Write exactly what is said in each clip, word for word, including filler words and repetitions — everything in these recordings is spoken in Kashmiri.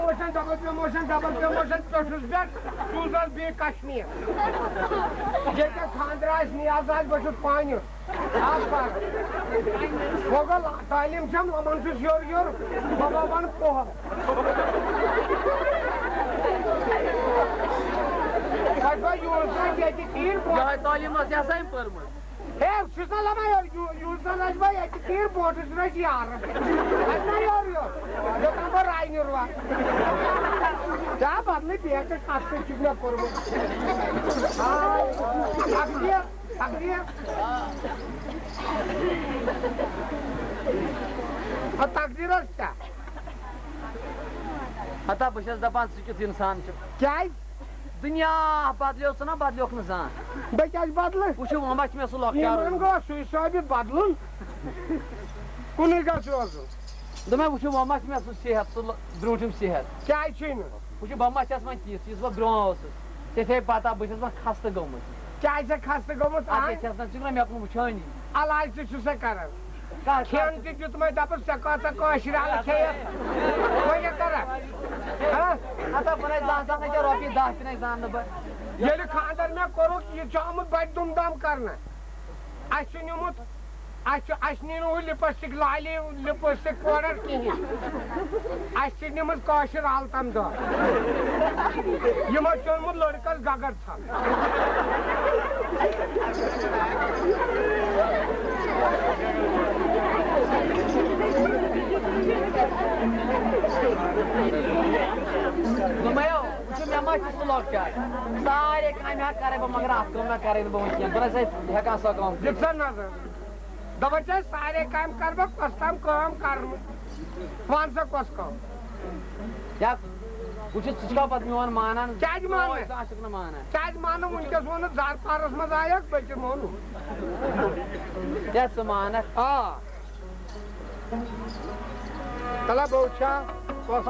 Motion, double promotion, double promotion, پٮ۪ٹھُس پٮ۪ٹھ، سوٗزہوس بیٚیہِ کشمیر۔ ییٚتہِ خانٛدر آسہِ، نیاز آسہِ، بہٕ چھُس پانہِ۔ آ، سر۔ وۄنۍ گوٚو تعلیٖم چھَم، یِمن چھُس یورٕ یورٕ، بابا وَن پوہَل۔ تۄہہِ چھوا یوٗت زَن ییٚتہِ کِہیٖنۍ؟ یِہوٚے تعلیٖم ٲس یہِ ہسا أمۍ پٔرمٕژ۔ ہے، بہٕ چھُس نہ لَمان یورٕ، یوٗ-، یوٗت زَن ٲسۍ بہٕ ییٚتہِ کِہیٖنۍ، برونٛٹھ ٲسۍ أسۍ یارٕ۔ اَسہِ ما یورٕ یورٕ؟ یوٚتام بہٕ راے نیوٗروا۔ کیٛاہ بدلٕے بیٹس اَتھ سۭتۍ چھُکھ مےٚ کوٚرمُت؟ آ، تقدیٖر، تقدیٖر۔ آ، تقدیٖر حظ کیٛاہ؟ ہتا بہٕ چھَس دَپان، ژٕ کیُتھ اِنسان چھُکھ۔ کیٛازِ؟ دُنیا بدلیو ژٕ نا بدلیوکھ نہٕ زانٛہہ۔ بہٕ کیٛازِ بدلہٕ؟ وٕچھِو، وۄنۍ ما چھُ مےٚ سُہ لۄکچارُے۔ یِمن گوٚو سُے صٲبہِ بدلُن۔ کُنُے گژھِ روزُن۔ دوٚپمَے، وٕچھِو، وۄنۍ ما چھُ مےٚ سُہ صحت، سُہ لۄ-، برٛونٛٹھِم صحت۔ کیٛازِ چھُے نہٕ؟ وٕچھِو، بہٕ ما چھَس وۄنۍ تِژھ، یِژھ بہٕ برٛونٛہہ اوسُس۔ ژےٚ چھے پَتہ، بہٕ چھَس وۄنۍ خستہٕ گوٚمُت۔ کیٛازِ چھَکھ خستہٕ گوٚمُت؟ اَدٕ آے؟ ژےٚ چھَس نہ، ژٕ چھُکھ نہ مےٚ کُن وٕچھٲنی۔ علاج تہِ چھُ سا کران۔ کَتھ، کھٮ۪ن کَتھ؟ تہِ دیُتمَے، دَپُس، ژےٚ کۭژاہ کٲشِر اَلہٕ کھیٚیَکھ؟ وۄنۍ کیٛاہ کَرَکھ؟ ہہ؟ ہتا بہٕ نَے زانٛہہ زانٛہہ نَے ژےٚ رۄپیہِ دَہ تہِ نَے زانہٕ نہٕ بہٕ۔ ییٚلہِ خانٛدر مےٚ کوٚرُکھ، یہِ چھُ آمُت بَڑِ دُم دام کرنہٕ۔ اَسہِ چھُ نیوٗمُت، اَسہِ چھُ، اَسہِ نی نہٕ ہُہ لِپسٹِک لالی، لِپسٹِک پوڈر کِہیٖنۍ۔ اَسہِ چھِ نِمٕژ کٲشِر آلتم دار۔ یِمو چھُ اوٚنمُت لٔڑکس گگر ژھن۔ دوٚپمَیو، وٕچھِو، مےٚ ما چھُ سُہ لۄکچار۔ سارے کامہِ ہا کَرَے بہٕ، مگر اَکھ کٲم نہ کَرَے نہٕ بہٕ وٕنکیٚن۔ بہٕ نہ چھُسَے ہٮ۪کان سۄ کٲم کٔرِتھ۔ دِژ سا نظر۔ دَپان چھِ أسۍ سارے کامہِ کَرٕ بہٕ، کۄس تام کٲم کَرٕ نہٕ۔ وَن سا کۄس کٲم؟ یا وٕچھِو، ژٕ چھُکھا پَتہٕ میون مانان؟ کیٛازِ مانہٕ؟ ژٕ آسَکھ نہٕ مانان۔ کیٛازِ مانہٕ؟ وٕنکیٚس ووٚنُتھ زارٕ پارَس منٛز آیَکھ، بیٚیہِ کیٛاہ ووٚنُتھ؟ کیٛاہ ژٕ مانَکھ؟ آ۔ تَلہ بہٕ وٕچھا، کۄس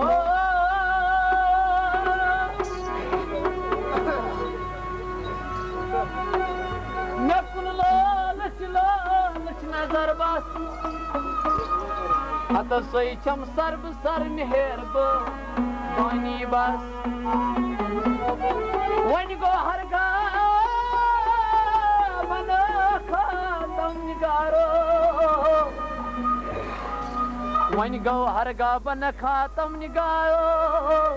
مےٚ کُن لالٕچ، لالٕچ نظر بس۔ ہتس سۄے چھم سر بہٕ سر مہر بہٕ بانی بس۔ وۄنۍ گوٚو ہرگاہ بنہٕ خاتم نگارو۔ وۄنۍ گوٚو ہرگاہ بنہٕ خاتم نگارو۔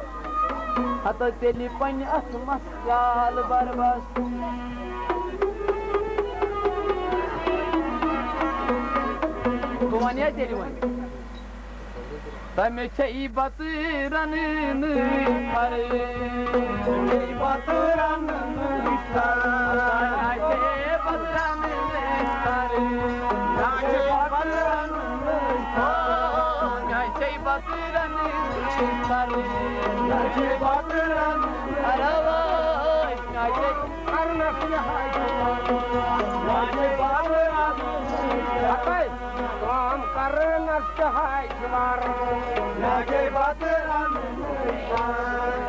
ہتو تیٚلہِ پننہِ اتھٕ مس پیالہٕ بربس۔ بہٕ وَنہٕ یا تیٚلہِ وۄنۍ۔ تَمہِ چھےٚ بَتہٕ رَنٕنٕچ فرٕض۔ چھےٚ بَتہٕ رَنٕنٕچ فرٕض۔ چھےٚ بَتہٕ رَنٕنٕچ فرٕض۔ چھےٚ بَتہٕ رَنٕنٕچ فرٕض۔ چھےٚ بَتہٕ رَنٕنٕچ فرٕض۔ چھےٚ بَتہٕ رَنٕنٕچ فرٕض۔ کرنس نہایت وارٕ۔ ہتے، کٲم کرنس نہایت وارٕ۔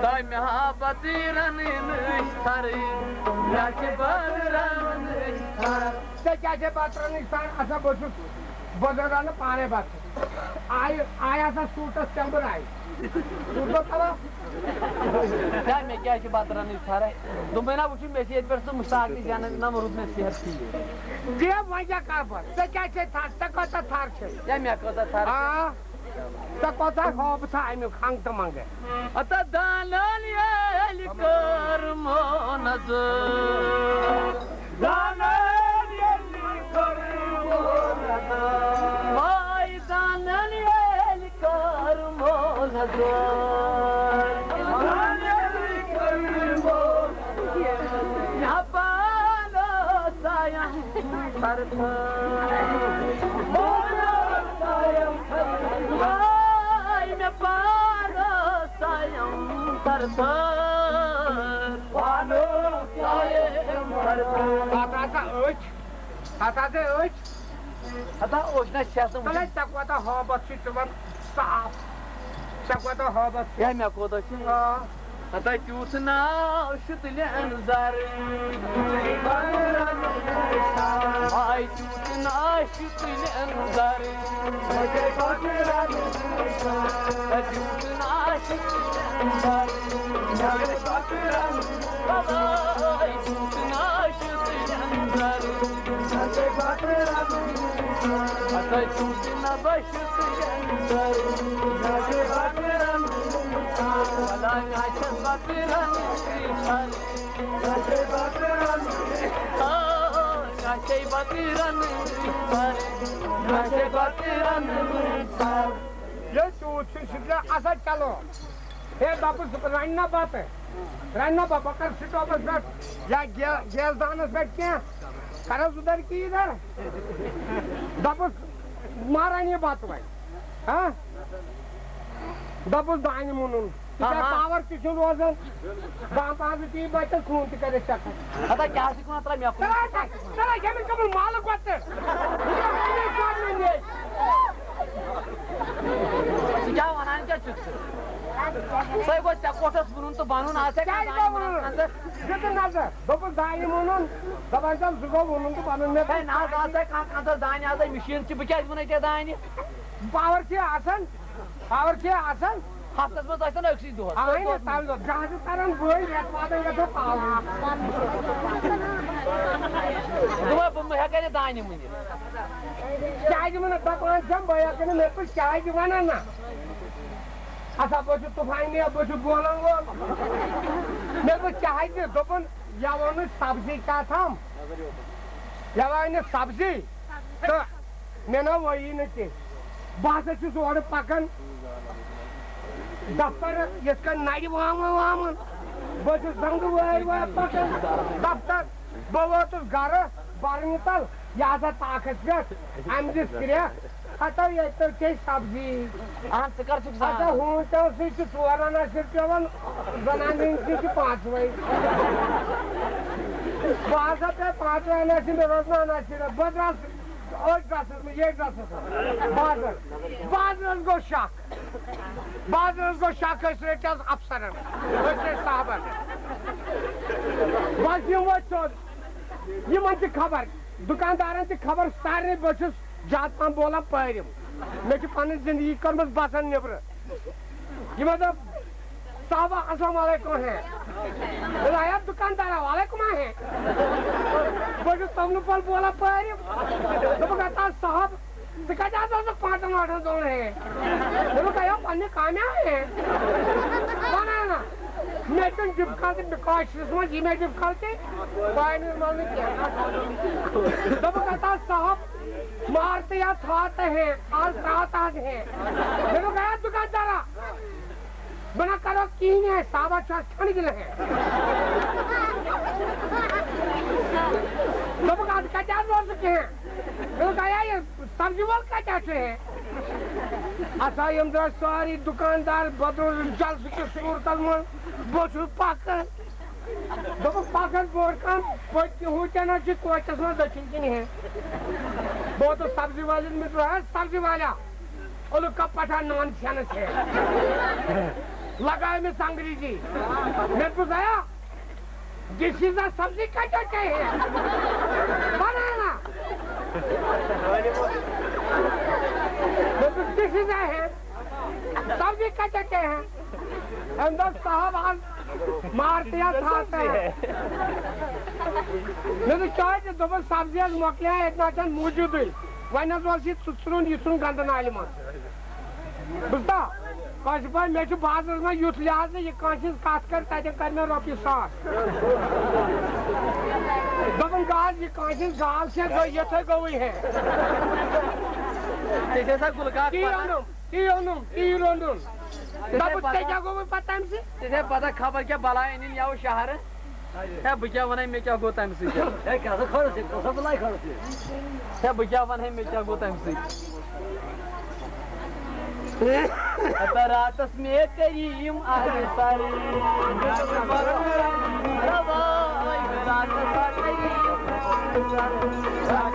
تۄہہِ مےٚ ہا بتہٕ رنٕنٕچ ترٕنۍ۔ مےٚ چھِ بتہٕ رنٕنٕچ ترٕنۍ۔ ژےٚ کیٛاہ چھے بتہٕ رنٕنٕچ ترٕنۍ؟ اچھا، بہٕ چھُس بہٕ زن رنہٕ پانے بتہٕ۔ آیہِ، آیہِ ہسا سوٗٹس چمبر آیہِ۔ سوٗٹ گوٚو تباہ۔ کیٛاہ، مےٚ کیٛاہ چھِ بتہٕ رنٕنٕچ فرق؟ دوٚپمَے نا، وٕچھِو، مےٚ چھِ ییٚتہِ پٮ۪ٹھ سُہ مُشتاق نِش زینہٕ نہ روٗد مےٚ صحت ٹھیٖک۔ دِ وۄنۍ کیٛاہ کَرٕ بہٕ؟ ژےٚ کیٛاہ چھے تھر؟ ژےٚ کۭژاہ تھر چھے؟ کیٛاہ مےٚ کۭژاہ تھر؟ آ، ژےٚ کۭژاہ ہٲو بہٕ تھاو اَمیُک ہنٛگ تہٕ منٛگہٕ؟ ہتا دانن ییٚلہِ کٔر مونظر۔ زانان ییٚلہِ کٔرمو نظر۔ واے زانان ییٚلہِ کٔرمو نظر۔ زانان ییٚلہِ کٔرمو نظر۔ مےٚ پانہٕ سایم تھر تھر۔ پانہٕ سایم تھر تھر۔ واے مےٚ پانہٕ سایم تھر تھر۔ پانہٕ سایم تھر تھر۔ پتہٕ ہسا أچھ۔ ہتا ژےٚ أچھ۔ ہتا اوس نہ چھَس نہٕ تَلے وٕچھان۔ ژےٚ کوتاہ ہٲبتھ چھُے ژٕ وَن صاف۔ ژےٚ کوتاہ ہٲبتھ چھُ؟ ہے، مےٚ کوتاہ چھُ؟ آ۔ ہتا تیوٗت ناو شُتلٮ۪ن زَر۔ آے تیوٗت ناو شُتلٮ۪ن زَر۔ تیوٗت ناو شُتلٮ۪ن یہِ تیوٗت چھُ، سُہ چھُ اَصٕل، چلو۔ ہے، دوٚپُس، رَنہِ نا بَتہٕ، رَنہِ نا بَتہٕ، بہٕ کَرٕ سِٹوپَس پٮ۪ٹھ یا گے-، گیس دانَس پٮ۪ٹھ کینٛہہ، کَرَس اُدھر کی اِدھر۔ دوٚپُس، ما رَنہِ یہِ بَتہٕ وۄنۍ؟ ہاں؟ دوٚپُس، دانہِ مُنُن۔ تِکیٛازِ ہاں، ہاں۔ پاور تہِ چھُنہٕ روزان۔ دَہَن پانٛژَن تی بَچَس خوٗن تہِ کَرِ چَکَر۔ ہتا کیٛاہ چھُکھ وَنان، ترٛاو مےٚ کُن۔ ترٛاو، ترٛاو، ییٚمِس کَمَن مالہٕ گۄژٕر۔ ژٕ کیٛاہ وَنان کیٛاہ چھُکھ ژٕ؟ سُے گوٚو، ژےٚ کوٚٹھَس وٕنُن تہٕ بَنُن، آز ژےٚ کیٛازِ کانٛہہ دانہِ گوٚو وَنان وٕنُن؟ کانٛہہ ژٕ؟ دیُتُن نظر۔ دوٚپُن، دانہِ ووٚنُن۔ دَپان چھَم، سُہ گوٚو ووٚنُن تہٕ پَنُن مےٚ۔ ہے، نہ حظ، آز ژےٚ کانٛہہ، کانٛہہ ژٕ دانہِ، آز ہے مِشیٖن چھِ، بہٕ کیٛازِ وَنَے ژےٚ دانہِ؟ پاور چھِ آسان، پاور چھِ آسان۔ ہفتس منٛز ٲسۍ تن أکسٕے دۄہس۔ اہن، تَمہِ دۄہ جہازٕ تران بٲے، رٮ۪تھ واتان گژھو پاورٕ۔ دوٚپمَے، بہٕ مہٕ ہٮ۪کَے نہٕ دانہِ مُنِتھ۔ کیٛازِ وَنان؟ دَپان چھَم، بہٕ ہٮ۪کہٕ نہٕ، مےٚ دوٚپُس، کیٛازِ وَنان نہ؟ اَسا، بہٕ چھُس طوفانی، بہٕ چھُس بولان وول۔ مےٚ دوٚپُس، کیٛازِ؟ دوٚپُن، یَوٕ اوٚنُے سبزی کیٛاہ تھام؟ یَوٕ اَنہِ سبزی تہٕ مےٚ نہ وٲیی نہٕ کینٛہہ۔ بہٕ ہسا چھُس اورٕ پکان دفتر، یِتھ کٔنۍ نرِ وامہٕ وامہٕ۔ بہٕ چھُس زنٛگہٕ وٲرۍ وٲرۍ پکان دفتر۔ بہٕ ووتُس گرٕ برنہِ تل، یہِ ہسا تاخس پٮ۪ٹھ، امہِ دِژ کرٛٮ۪کھ۔ ہتا ییٚتہِ چھے سبزی۔ اہن، ژٕ کر چھُکھ اچھا، زان؟ ہوٗن تہِ اوس، یہِ چھُ ژور اَنان سۭتۍ پٮ۪وان، زنانہِ ہٕنٛدۍ تہِ چھِ پانٛژوَے۔ بہٕ ہسا پیٚیہِ پانٛژوَے اَنان سۭتۍ، مےٚ روز نہٕ اَنان سۭتۍ۔ بہٕ درٛاس أتھۍ گژھس منٛز، ییٚتھۍ گژھس منٛز۔ بازر، بازرس گوٚو شک۔ بازرس گوٚو شک، أسۍ رٔٹۍ از افسرن، أسۍ رٔٹۍ صاحبن۔ بس یِم وٲتۍ سیوٚد۔ یِمن تہِ خبر، دُکاندارن تہِ خبر، سارنٕے۔ بہٕ چھُس زیادٕ پہم بولان پٲرِم۔ مےٚ چھِ پنٕنۍ زندگی کٔرمٕژ بسن نیٚبرٕ۔ یِمو دوٚپ، "صاحبہ، السلام علیکم ہے۔" مےٚ دوٚپ، "ہے دُکاندارا، وعلیکم ہے۔" بہٕ چھُس تِمنٕے پل بولان پٲرِم۔ دوٚپُکھ، "ہتا صاحب، ژٕ کتہِ حظ اوسُکھ پانٛژن ٲٹھن دۄہن ہے؟" مےٚ دوٚپ، "تۄہہِ آو پننہِ کامہِ آے ہے۔" بنانا۔ مےٚ دیُن ڈِفکلٹی، مےٚ کٲشرِس منٛز یہِ مےٚ ڈِفکلٹی، کامہِ منٛز نہٕ کینٛہہ۔ دوٚپُکھ، "ہتا صاحب، مارتے یا تھاتے ہیں، آج رات آج ہیں۔" مےٚ دوٚپ، "ہے دُکاندارا، بہٕ نہ کرو کِہیٖنۍ ہے، صاحبہ چھُ اَسہِ ٹھنٛڈ گِلہٕ ہے۔" دوٚپُکھ، "اَدٕ کَتہِ حظ اوس نہٕ کِہیٖنۍ؟" مےٚ دوٚپ، "ہے، یہِ سبزی وول کَتہِ حظ چھُ ہے؟" اَتھ آے یِم درٛاے سٲری دُکاندار بدروزٕ جلسہٕ کِس صوٗرتَس منٛز، بہٕ چھُس پَکان۔ دوٚپُکھ، "پَکھ حظ برونٛٹھ کَن، پٔتۍ کِنۍ ہُہ تہِ نہ چھُ کوچَس منٛز دٔچھِنۍ کِنۍ ہے۔" بہٕ ووتُس سبزی والٮ۪ن، مےٚ دوٚپ، "ہے سبزی والا، الو کب پٹھا نان کھینے سے۔" لگا أمِس انگریزی۔ مےٚ دوٚپُس، "آیا، this is the سبزی کچا کیا ہے؟ بنانا۔" مےٚ دوٚپُس، "This is the ہے۔ سبزی کچا کیا ہے؟" أمۍ دوٚپ، "صاحب، آز مارتے یا تھاتے ہیں۔" مےٚ دوٚپ، "کیٛازِ؟" دوٚپُن، "سبزی حظ مۄکلیٛاے، اَتہِ نہ حظ چھَنہٕ موٗجوٗدٕے۔ وۄنۍ حظ اوس یہِ ژٕ ژھٕنُن، یہِ ژھٕنُن گنٛدٕ نالہِ منٛز۔" بوٗزتھا؟ کٲشِر پٲٹھۍ، مےٚ چھُ بازرَس منٛز یُتھ لحاظ، یہِ کٲنٛسہِ ہِنٛز کَتھ کَرِ، تَتٮ۪ن کَرِ مےٚ رۄپیہِ ساس۔ دوٚپُن، "گاز، یہِ کٲنٛسہِ ہِنٛز گاز چھےٚ، گٔے یِتھَے گٔوٕے ہے۔" ژےٚ چھےٚ سا گُلہٕ کاک تی پَتہ؟ اوٚنُم، تی اوٚنُم، تی روٚنُم۔ ژےٚ چھےٚ دوٚپُن، پَتہ؟ "ژےٚ کیٛاہ گوٚوُے پَتہٕ تَمہِ سۭتۍ؟" ژےٚ چھےٚ پَتہ خبر کیٛاہ بَلاے أنِن یَوٕ شہرٕ؟ ہے، بہٕ کیٛاہ وَنَے، مےٚ کیٛاہ گوٚو تَمہِ سۭتۍ؟ ہے، کیٛاہ سا کھٲرٕس یہِ؟ کۄس سا بَلاے کھٲرٕس یہِ؟ ہے، بہٕ کیٛاہ وَنَے، مےٚ کیٛاہ گوٚو تَمہِ سۭتۍ؟ ہتا راتس میں کریم آئے سر۔ راتس کریم۔